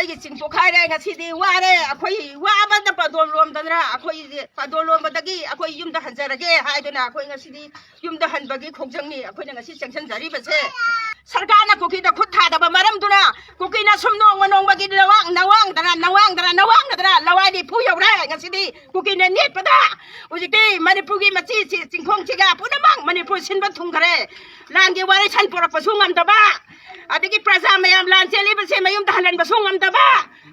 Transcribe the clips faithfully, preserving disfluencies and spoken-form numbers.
ꯑꯩꯒꯤ ꯆꯤꯡ ꯄꯣꯛꯈꯥꯏꯔꯦ, ꯉꯁꯤꯗꯤ ꯋꯥꯔꯦ, ꯑꯩꯈꯣꯏ ꯋꯥꯕꯗ ꯄꯥꯗꯣꯟ ꯂꯣꯝꯗꯅ, ꯑꯩꯈꯣꯏꯁꯦ ꯄꯥꯗꯣꯟ ꯂꯣꯝꯕꯗꯒꯤ ꯑꯩꯈꯣꯏ ꯌꯨꯝꯗ ꯍꯟꯖꯔꯒꯦ ꯍꯥꯏꯗꯨꯅ ꯑꯩꯈꯣꯏ ꯉꯁꯤꯗꯤ ꯌꯨꯝꯗ ꯍꯟꯕꯒꯤ ꯈꯣꯡꯖꯪꯅꯤ ꯑꯩꯈꯣꯏꯅ ꯉꯁꯤ ꯆꯪꯁꯤꯟꯖꯔꯤꯕꯁꯦ꯫ ꯁꯔꯀꯥꯔꯅ ꯀꯨꯀꯤꯗ ꯈꯨꯠ ꯊꯥꯗꯕ ꯃꯔꯝꯗꯨꯅ ꯀꯨꯀꯤꯅ ꯁꯨꯝ ꯅꯣꯡꯃ ꯅꯣꯡꯃꯒꯤ ꯅꯋꯥꯡ-, ꯅꯋꯥꯡꯗꯅ, ꯅꯋꯥꯡꯗꯅ, ꯅꯋꯥꯡꯗꯅ ꯂꯋꯥꯏ ꯅꯤꯐꯨ ꯌꯧꯔꯦ꯫ ꯉꯁꯤꯗꯤ ꯀꯨꯀꯤꯅ ꯅꯦꯠꯄꯗ ꯍꯧꯖꯤꯛꯇꯤ ꯃꯅꯤꯄꯨꯔꯒꯤ ꯃꯆꯤ ꯆꯤ-, ꯆꯤꯡꯈꯣꯡꯁꯤꯒ ꯄꯨꯝꯅꯃꯛ ꯃꯅꯤꯄꯨꯔ ꯁꯤꯟꯕ ꯊꯨꯡꯈꯔꯦ꯫ ꯂꯥꯟꯒꯤ ꯋꯥꯔꯦꯁꯟ ꯄꯨꯔꯛꯄꯁꯨ ꯉꯝꯗꯕ, ꯑꯗꯒꯤ ꯄ꯭ꯔꯖꯥ ꯃꯌꯥꯝ ꯂꯥꯟ ꯆꯦꯜꯂꯤꯕꯁꯦ ꯃꯌꯨꯝꯗ ꯍꯜꯍꯟꯕꯁꯨ ꯉꯝꯗꯕ,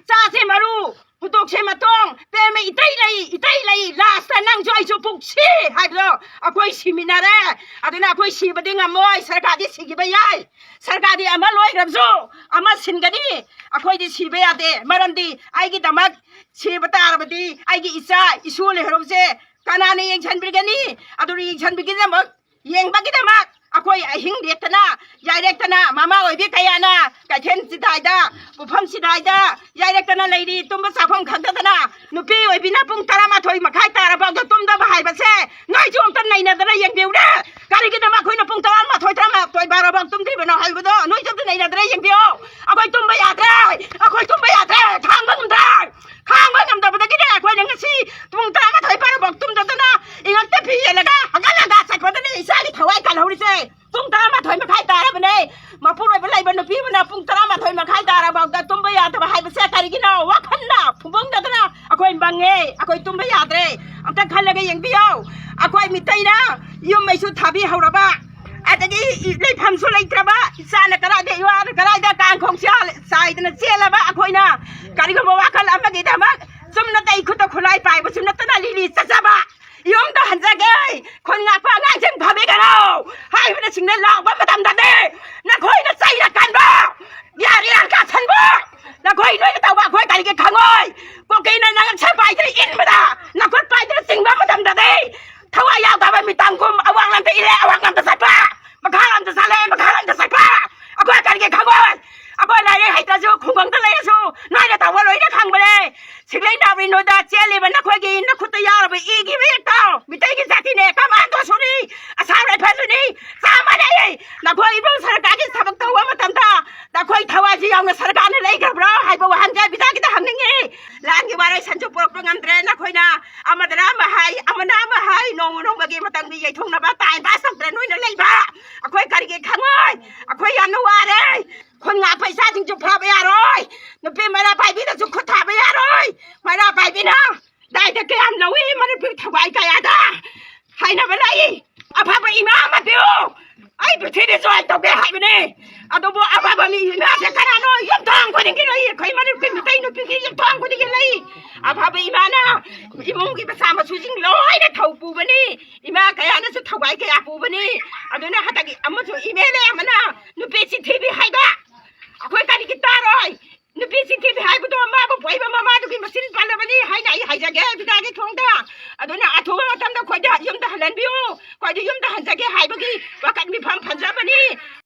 ꯆꯥꯁꯦ ꯃꯔꯨ, ꯍꯨꯇꯣꯛꯁꯦ ꯃꯇꯣꯡ, ꯄꯦꯝꯃ ꯏꯇꯩ ꯂꯩ, ꯏꯇꯩ ꯂꯩ, ꯂꯥꯁꯇ ꯅꯪꯁꯨ ꯑꯩꯁꯨ ꯄꯨꯛꯁꯤ ꯍꯥꯏꯕꯗꯣ ꯑꯩꯈꯣꯏ ꯁꯤꯃꯤꯟꯅꯔꯦ꯫ ꯑꯗꯨꯅ ꯑꯩꯈꯣꯏ ꯁꯤꯕꯗꯤ ꯉꯝꯃꯣꯏ, ꯁꯔꯀꯥꯔꯗꯤ ꯁꯤꯈꯤꯕ ꯌꯥꯏ꯫ ꯁꯔꯀꯥꯔꯗꯤ ꯑꯃ ꯂꯣꯏꯈ꯭ꯔꯕꯁꯨ ꯑꯃ ꯁꯤꯟꯒꯅꯤ꯫ ꯑꯩꯈꯣꯏꯗꯤ ꯁꯤꯕ ꯌꯥꯗꯦ, ꯃꯔꯝꯗꯤ ꯑꯩꯒꯤꯗꯃꯛ ꯁꯤꯕ ꯇꯥꯔꯕꯗꯤ ꯑꯩꯒꯤ ꯏꯆꯥ ꯏꯁꯨ ꯂꯩꯍꯧꯔꯕꯁꯦ ꯀꯅꯥꯅ ꯌꯦꯡꯁꯤꯟꯕꯤꯒꯅꯤ? ꯑꯗꯨꯅ ꯌꯦꯡꯁꯤꯟꯕꯤꯒꯤꯗꯃꯛ, ꯌꯦꯡꯕꯒꯤꯗꯃꯛ ꯑꯩꯈꯣꯏ ꯑꯍꯤꯡ ꯂꯦꯛꯇꯅ, ꯌꯥꯏꯔꯦꯛꯇꯅ, ꯃꯃꯥ ꯑꯣꯏꯕꯤ ꯀꯌꯥꯅ ꯀꯩꯊꯦꯜ ꯆꯤꯗꯥꯏꯗ, ꯄꯨꯐꯝ ꯆꯤꯗꯥꯏꯗ ꯌꯥꯏꯔꯦꯛꯇꯅ ꯂꯩꯔꯤ, ꯇꯨꯝꯕ ꯆꯥꯐꯝ ꯈꯪꯗꯗꯅ꯫ ꯅꯨꯄꯤ ꯑꯣꯏꯕꯤꯅ ꯄꯨꯡ ꯇꯔꯥꯃꯥꯊꯣꯏ ꯃꯈꯥꯏ ꯇꯥꯔꯕꯥꯎꯗ ꯇꯨꯝꯗꯕ ꯍꯥꯏꯕꯁꯦ ꯅꯣꯏꯁꯨ ꯑꯝꯇ ꯅꯩꯅꯗꯅ ꯌꯦꯡꯕꯤꯌꯨꯅꯦ꯫ ꯀꯔꯤꯒꯤꯅꯣ ꯑꯩꯈꯣꯏꯅ ꯄꯨꯡ ꯇꯔꯥꯃꯥꯊꯣꯏ, ꯇꯔꯥꯃꯥꯊꯣꯏ ꯕꯥꯔꯣꯕꯥꯎ ꯇꯨꯝꯗ꯭ꯔꯤꯕꯅꯣ ꯍꯥꯏꯕꯗꯣ ꯅꯣꯏꯁꯨ ꯑꯝꯇ ꯅꯩꯅꯗꯅ ꯌꯦꯡꯕꯤꯌꯨ꯫ ꯑꯩꯈꯣꯏ ꯇꯨꯝꯕ ꯌꯥꯗ꯭ꯔꯦ, ꯑꯩꯈꯣꯏ ꯇꯨꯝꯕ ꯌꯥꯗ꯭ꯔꯦ, ꯈꯥꯡꯕ ꯉꯝꯗ꯭ꯔꯦ꯫ ꯈꯥꯡꯕ ꯉꯝꯗꯕꯗꯒꯤꯅꯦ ꯑꯩꯈꯣꯏꯅ ꯉꯁꯤ ꯄꯨꯡ ꯇꯔꯥꯃꯥꯊꯣꯏ ꯕꯥꯔꯣꯕꯥꯎ ꯇꯨꯝꯗꯗꯅ ꯏꯉꯛꯇ ꯐꯤ ꯌꯦꯜꯂꯒ ꯍꯪꯒꯠ ꯍꯟꯗꯥ ꯆꯠꯄꯗꯅꯦ ꯏꯆꯥꯒꯤ ꯊꯋꯥꯏ ꯀꯜꯍꯧꯔꯤꯁꯦ꯫ ꯄꯨꯡ ꯇꯔꯥꯃꯥꯊꯣꯏ ꯃꯈꯥꯏ ꯇꯥꯔꯕꯅꯦ꯫ ꯃꯄꯨꯔꯣꯏꯕ ꯂꯩꯕ ꯅꯨꯄꯤ ꯑꯃꯅ ꯄꯨꯡ ꯇꯔꯥꯃꯥꯊꯣꯏ ꯃꯈꯥꯏ ꯇꯥꯔꯕꯥꯎꯗ ꯇꯨꯝꯕ ꯌꯥꯗꯕ ꯍꯥꯏꯕꯁꯦ ꯀꯔꯤꯒꯤꯅꯣ? ꯋꯥꯈꯜꯅ ꯐꯨꯕꯪꯗꯗꯅ ꯑꯩꯈꯣꯏ ꯃꯪꯉꯦ, ꯑꯩꯈꯣꯏ ꯇꯨꯝꯕ ꯌꯥꯗ꯭ꯔꯦ꯫ ꯑꯝꯇ ꯈꯜꯂꯒ ꯌꯦꯡꯕꯤꯌꯨ꯫ ꯑꯩꯈꯣꯏ ꯃꯤꯇꯩꯅ ꯌꯨꯝ ꯃꯩꯁꯨ ꯊꯥꯕꯤꯍꯧꯔꯕ, ꯑꯗꯒꯤ ꯂꯩꯐꯝꯁꯨ ꯂꯩꯇ꯭ꯔꯕ, ꯏꯆꯥꯅ ꯀꯗꯥꯏꯗ, ꯏꯋꯥꯅ ꯀꯗꯥꯏꯗ, ꯀꯥꯡꯈꯣꯡ ꯆꯥꯏꯗꯅ ꯆꯦꯜꯂꯕ ꯑꯩꯈꯣꯏꯅ ꯀꯔꯤꯒꯨꯝꯕ ꯋꯥꯈꯜ ꯑꯃꯒꯤꯗꯃꯛ ꯆꯨꯝꯅ ꯇꯩ ꯈꯨꯠꯇ ꯈꯨꯠꯂꯥꯏ ꯄꯥꯏꯕꯁꯨ ꯅꯠꯇꯅ ꯂꯤꯂꯤ ꯆꯠꯆꯕ, ꯌꯨꯝꯗ ꯍꯟꯖꯒꯦ, ꯈꯨꯟ ꯉꯥꯛꯄ ꯑꯉꯥꯡꯁꯤꯡ ꯐꯥꯕꯤꯒꯅꯨ ꯍꯥꯏꯕꯅꯆꯤꯡꯕ ꯂꯥꯎꯕ ꯃꯇꯝꯗꯗꯤ ꯅꯈꯣꯏꯅ ꯆꯩꯅ ꯀꯟꯕ, ꯌꯥꯔꯤ ꯌꯥꯔ ꯀꯥꯁꯟꯕ, ꯅꯈꯣꯏ ꯅꯣꯏꯅ ꯇꯧꯕ ꯑꯩꯈꯣꯏ ꯀꯔꯤꯒꯤ ꯈꯪꯉꯣꯏ? ꯀꯨꯀꯤꯅ ꯅꯉꯛꯁꯝ ꯄꯥꯏꯗꯅ ꯏꯟꯕꯗ, ꯅꯈꯨꯠ ꯄꯥꯏꯗꯅ ꯆꯤꯡꯕ ꯃꯇꯝꯗꯗꯤ ꯊꯋꯥꯏ ꯌꯥꯎꯗꯕ ꯃꯤꯇꯝꯒꯨꯝ ꯑꯋꯥꯡꯂꯣꯝꯗ ꯏꯜꯂꯦ, ꯑꯋꯥꯡꯂꯣꯝꯗ ꯆꯠꯄ, ꯃꯈꯥꯔꯣꯝꯗ ꯆꯠꯂꯦ, ꯃꯈꯥꯔꯣꯝꯗ ꯆꯠꯄ꯫ ꯑꯩꯈꯣꯏ ꯀꯔꯤꯒꯤ ꯈꯪꯉꯣꯏ? ꯑꯩꯈꯣꯏ ꯂꯥꯏꯔꯤꯛ ꯍꯩꯇ꯭ꯔꯁꯨ ꯈꯨꯡꯒꯪꯗ ꯂꯩꯔꯁꯨ ꯅꯣꯏꯅ ꯇꯧꯕ ꯂꯣꯏꯅ ꯈꯪꯕꯅꯦ꯫ ꯁꯤꯡꯂꯩ ꯅꯥꯎꯔꯤ ꯅꯣꯏꯗ ꯆꯦꯜꯂꯤꯕ ꯅꯈꯣꯏꯒꯤ ꯅꯈꯨꯠꯇ ꯌꯥꯎꯔꯕ ꯏꯒꯤ ꯃꯌꯦꯛꯇꯣ ꯃꯤꯇꯩꯒꯤ ꯖꯥꯇꯤꯅꯦ, ꯀꯃꯥꯟꯗꯣꯁꯨꯅꯤ, ꯑꯁꯥꯝ ꯔꯥꯏꯐꯜꯁꯨꯅꯤ, ꯆꯞ ꯃꯥꯟꯅꯩ꯫ ꯅꯈꯣꯏ ꯏꯕꯨꯡ ꯁꯔꯀꯥꯔꯒꯤ ꯊꯕꯛ ꯇꯧꯕ ꯃꯇꯝꯗ ꯅꯈꯣꯏ ꯊꯋꯥꯏꯁꯤ ꯌꯥꯎꯅ ꯁꯔꯀꯥꯔꯅ ꯂꯩꯈ꯭ꯔꯕ꯭ꯔꯣ ꯍꯥꯏꯕ ꯋꯥꯍꯪꯁꯦ ꯕꯤꯗꯥꯒꯤꯗ ꯍꯪꯅꯤꯡꯉꯤ꯫ ꯂꯥꯟꯒꯤ ꯋꯥꯔꯣꯏꯁꯟꯁꯨ ꯄꯨꯔꯛꯄ ꯉꯝꯗ꯭ꯔꯦ ꯅꯈꯣꯏꯅ꯫ ꯑꯃꯗꯅ ꯑꯃ ꯍꯥꯏ, ꯑꯃꯅ ꯑꯃ ꯍꯥꯏ, ꯅꯣꯡꯃ ꯅꯣꯡꯃꯒꯤ ꯃꯇꯝꯒꯤ ꯌꯩꯊꯣꯛꯅꯕ time pass ꯇꯧꯗ꯭ꯔꯦ ꯅꯣꯏꯅ ꯂꯩꯕ꯫ ꯑꯩꯈꯣꯏ ꯀꯔꯤꯒꯤ ꯈꯪꯉꯣꯏ? ꯑꯩꯈꯣꯏ ꯌꯥꯝꯅ ꯋꯥꯔꯦ꯫ ꯈꯨꯟ ꯉꯥꯛꯄ ꯏꯆꯥꯁꯤꯡꯁꯨ ꯐꯥꯕ ꯌꯥꯔꯣꯏ꯫ ꯅꯨꯄꯤ ꯃꯩꯔꯥ ꯄꯥꯏꯕꯤꯗꯁꯨ ꯈꯨꯠ ꯊꯥꯕ ꯌꯥꯔꯣꯏ꯫ ꯃꯩꯔꯥ ꯄꯥꯏꯕꯤꯅ ꯗꯥꯏꯗ ꯀꯌꯥꯝ ꯂꯧꯏ ꯃꯅꯤꯄꯨꯔ ꯊꯧꯒꯥꯏ ꯀꯌꯥꯗ? ꯍꯥꯏꯅꯕ ꯂꯩ꯫ ꯑꯐꯕ ꯏꯃꯥ ꯑꯃ ꯄꯤꯌꯨ꯫ ꯑꯩ ꯄ꯭ꯔꯤꯊꯤꯕꯤ ꯖꯣꯏꯟ ꯇꯧꯒꯦ ꯍꯥꯏꯕꯅꯦ꯫ ꯑꯗꯨꯕꯨ ꯑꯐꯕ ꯃꯤ ꯏꯃꯥꯁꯦ ꯀꯅꯥꯅꯣ? ꯌꯨꯝꯊꯣꯡ ꯈꯨꯗꯤꯡꯒꯤ ꯂꯩ꯫ ꯑꯩꯈꯣꯏ ꯃꯅꯤꯄꯨꯔ ꯃꯤꯇꯩ ꯅꯨꯄꯤꯒꯤ ꯌꯨꯝꯊꯣꯡ ꯈꯨꯗꯤꯡꯒꯤ ꯂꯩ꯫ ꯑꯐꯕ ꯏꯃꯥꯅ ꯏꯃꯨꯡꯒꯤ ꯃꯆꯥ ꯃꯁꯨꯁꯤꯡ ꯂꯣꯏꯅ ꯊꯧ ꯄꯨꯕꯅꯤ꯫ ꯏꯃꯥ ꯀꯌꯥꯅꯁꯨ ꯊꯧꯒꯥꯏ ꯀꯌꯥ ꯄꯨꯕꯅꯤ꯫ ꯑꯗꯨꯅ ꯍꯟꯗꯛꯀꯤ ꯑꯃꯁꯨ MLA ꯑꯃꯅ ꯅꯨꯄꯤ ꯆꯤꯟꯊꯤꯕꯤ ꯍꯥꯏꯕ ꯑꯩꯈꯣꯏ ꯀꯔꯤꯒꯤ ꯇꯥꯔꯣꯏ? ꯅꯨꯄꯤ ꯆꯤꯟꯊꯤꯕꯤ ꯍꯥꯏꯕꯗꯣ ꯃꯥꯕꯨ ꯄꯣꯏꯕ ꯃꯃꯥꯗꯨꯒꯤ ꯃꯆꯤꯟ ꯄꯜꯂꯕꯅꯤ ꯍꯥꯏꯅ ꯑꯩ ꯍꯥꯏꯖꯒꯦ ꯕꯤꯗꯥꯒꯤ ꯊꯣꯡꯗ꯫ ꯑꯗꯨꯅ ꯑꯊꯨꯕ ꯃꯇꯝꯗ ꯑꯩꯈꯣꯏꯗ ꯌꯨꯝꯗ ꯍꯜꯍꯟꯕꯤꯌꯨ꯫ ꯑꯩꯈꯣꯏꯗ ꯌꯨꯝꯗ ꯍꯟꯖꯒꯦ ꯍꯥꯏꯕꯒꯤ ꯋꯥꯀꯠ ꯃꯤꯐꯝ ꯐꯝꯖꯕꯅꯤ꯫